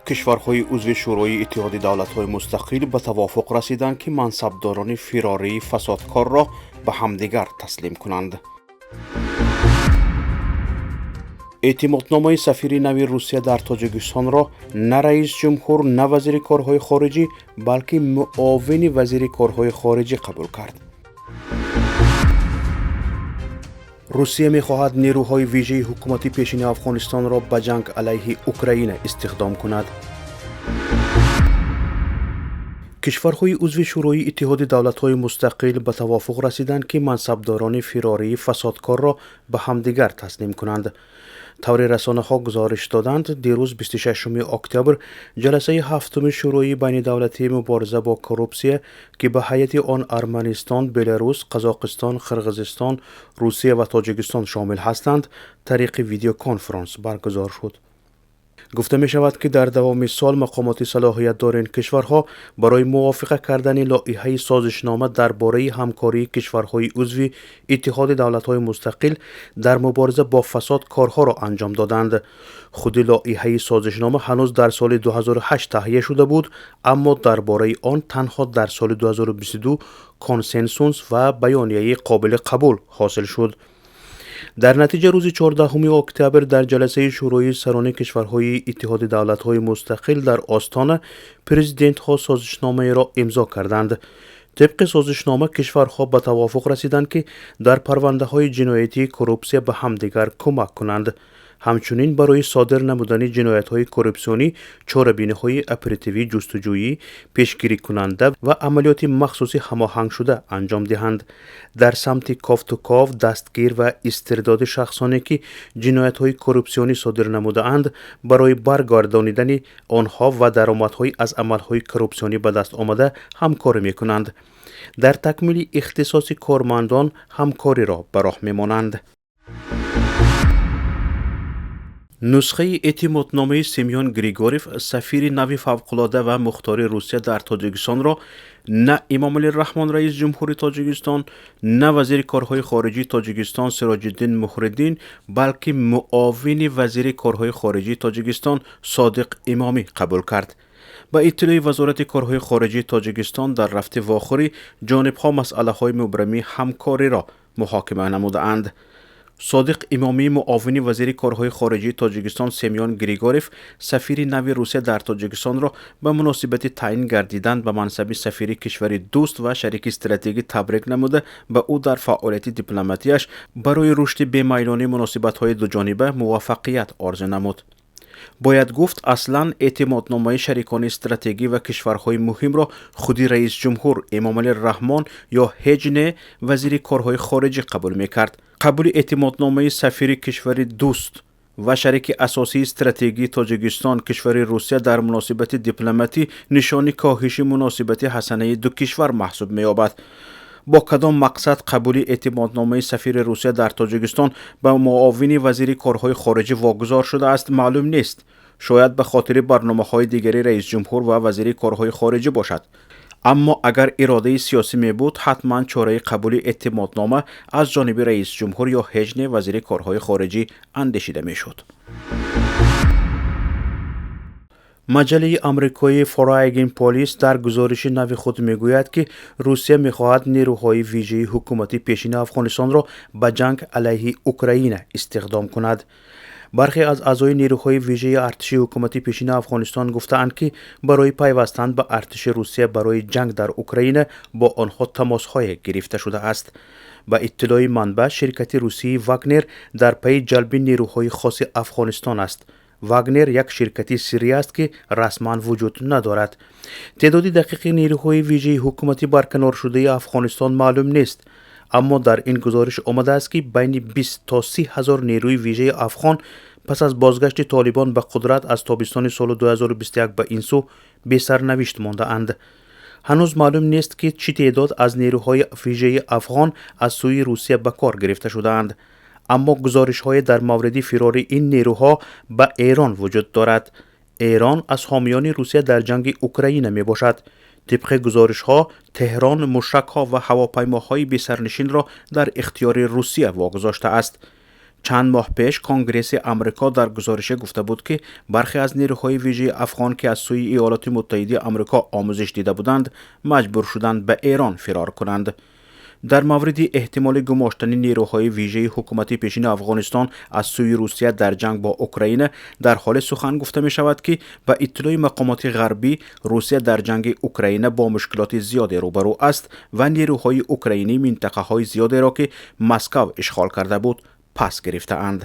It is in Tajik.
Кишварҳои узви Шӯрои Иттиҳоди Давлатҳои Мустақил ба тавофуқ расиданд, ки мансабдорони фирории фасодкорро ба ҳамдигар таслим кунанд. Эътимодномаи сафири нави Русия дар Тоҷикистонро на раис ҷумҳур, на вазири корҳои хориҷӣ, балки муовини вазири корҳои хориҷӣ қабул кард. Русия мехоҳад нерӯҳои вижаи ҳукумати пешини Афғонистонро ба ҷанг алайҳи Украина истихдом кунад. Кишварҳои узви Шӯрои Иттиҳоди Давлатҳои Мустақил ба тавофуқ расиданд, ки мансабдорони фирории фасодкорро ба ҳамдигар таслим кунанд. Тавре расонаҳо гузориш доданд, дирӯз 26 октябр ҷаласаи ҳафтуми Шӯрои байнидавлатии мубориза бо коррупсия, ки ба ҳайати он Арманистон, Беларус, Қазоқистон, Қирғизистон, Русия ва Тоҷикистон шомил ҳастанд, тариқи видеоконференс баргузор шуд. Гуфта мешавад, ки дар давоми сол мақомоти салоҳиятдори ин кишварҳо барои мувофиқа кардани лоиҳаи созишнома дар бораи ҳамкории кишварҳои узви Иттиҳоди Давлатҳои Мустақил дар мубориза бо фасод корҳоро анҷом доданд. Худи лоиҳаи созишнома ҳанӯз дар соли 2008 таҳия шуда буд, аммо дар бораи он танҳо дар соли 2022 консенсус ва баёнияи қобили қабул ҳосил шуд. Дар натиҷа рӯзи 14 октябр дар ҷаласаи Шӯрои сарони кишварҳои Иттиҳоди Давлатҳои Мустақил дар Остона президентҳо созишномаеро имзо карданд. Тибқи созишнома кишварҳо ба тавофуқ расиданд, ки дар парвандаҳои ҷиноятии коррупсия ба ҳамдигар кӯмак кунанд. Ҳамчунин барои содир намудани ҷиноятҳои коррупсионӣ чорабиниҳои оперативӣ, ҷустуҷӯӣ, пешгирикунанда ва амалиёти махсуси ҳамоҳангшуда анҷом диҳанд. Дар самти кофтуков, дастгир ва истирдоди шахсоне, ки ҷиноятҳои коррупсионӣ содир намудаанд, барои баргардонидани онҳо ва даромадҳои аз амалҳои коррупсионӣ ба даст омада ҳамкорӣ мекунанд. Дар такмили ихтисоси кормандон ҳамкориро ба роҳ мемонанд. Нусхаи эътимодномаи Семён Григорьев, сафири нави фавқулода ва мухтори Русия дар Тоҷикистонро на Эмомалӣ Раҳмон, раис ҷумҳури Тоҷикистон, на вазири корҳои хориҷии Тоҷикистон Сироҷиддин Муҳриддин, балки муовини вазири корҳои хориҷии Тоҷикистон Содиқ Имомӣ қабул кард. Ба иттилои Вазорати корҳои хориҷии Тоҷикистон, дар рафти вохӯрӣ ҷонибҳо масъалаҳои мубрамии ҳамкориро муҳокима намудаанд. Содиқ Имомӣ муовини вазири корҳои хориҷии Тоҷикистон Семён Григорьев, сафири нави Русия дар Тоҷикистонро ба муносибати таъин гардидан ба мансаби сафири кишвари дӯст ва шарики стратегӣ табрик намуда, ба ӯ дар фаъолияти дипломатияш барои рушди бемайлонии муносибатҳои дуҷониба муваффақият орзу намуд. Бояд гуфт, аслан эътимодномаи шарикони стратегӣ ва кишварҳои муҳимро худи раисҷумҳур Эмомалӣ Раҳмон ё ҳеҷ не вазири корҳои хориҷӣ қабул мекард. Қабули эътимодномаи сафири кишвари дӯст ва шарики асосии стратегии Тоҷикистон, кишвари Русия, дар муносибати дипломатӣ нишони коҳиши муносибати ҳасанаи ду кишвар маҳсуб меёбад. Бо кадом мақсад қабули эътимодномаи сафири Русия дар Тоҷикистон ба муовини вазири корҳои хориҷӣ вогузор шудааст, маълум нест. Шояд ба хотири барномаҳои дигари раисҷумҳур ва вазири корҳои хориҷӣ бошад. Аммо агар иродаи сиёсӣ мебуд, ҳатман чораи қабули эътимоднома аз ҷониби раисҷумҳур ё ҳеҷ не вазири корҳои хориҷӣ андешида мешуд. Маҷаллаи амрикоии Foreign Policy дар гузориши нави худ мегӯяд, ки Русия мехоҳад нерӯҳои вижаи ҳукумати пешини Афғонистонро ба ҷанг алайҳи Украина истихдом кунад. Бархе аз аъзои нерӯҳои вижаи артиши ҳукумати пешини Афғонистон гуфтаанд, ки барои пайвастан ба артиши Русия барои ҷанг дар Украина бо онҳо тамосҳое гирифта шудааст. Ба иттилои манбаъ, ширкати русии Вагнер дар пайи ҷалби нерӯҳои хоси Афғонистон аст. Вагнер як ширкати сиррӣ аст, ки расман вуҷуд надорад. Теъдоди дақиқи нерӯҳои вижаи ҳукумати барканоршудаи Афғонистон маълум нест, аммо дар ин гузориш омадааст, ки байни 20 то 30 ҳазор нерӯи вижаи афғон пас аз бозгашти Толибон ба қудрат аз тобистони соли 2021 ба ин сӯ бесарнавишт мондаанд. Ҳанӯз маълум нест, ки чӣ теъдод аз нерӯҳои вижаи афғон аз сӯи Русия ба кор гирифта шудаанд, аммо гузоришҳое дар мавриди фирори ин нерӯҳо ба Эрон вуҷуд дорад. Эрон аз ҳомиёни Русия дар ҷанги Украина мебошад. Тибқи гузоришҳо, Теҳрон мушакҳо ва ҳавопаймоҳои бесарнишинро дар ихтиёри Русия вогузоштааст. Чанд моҳ пеш Конгресси Амрико дар гузорише гуфта буд, ки бархе аз нерӯҳои вижаи афғон, ки аз сӯи Иёлоти Муттаҳидаи Амрико омӯзиш дида буданд, маҷбур шуданд ба Эрон фирор кунанд. Дар мавриди эҳтимоли гумоштани нерӯҳои вижаи ҳукумати пешини Афғонистон аз сӯи Русия дар ҷанг бо Украина дар ҳоле сухан гуфта мешавад, ки ба иттилои мақомоти ғарбӣ, Русия дар ҷанги Украина бо мушкилоти зиёде рӯбарӯ аст ва нерӯҳои украинӣ минтақаҳои зиёдеро, ки Москав ишғол карда буд, пас гирифтаанд.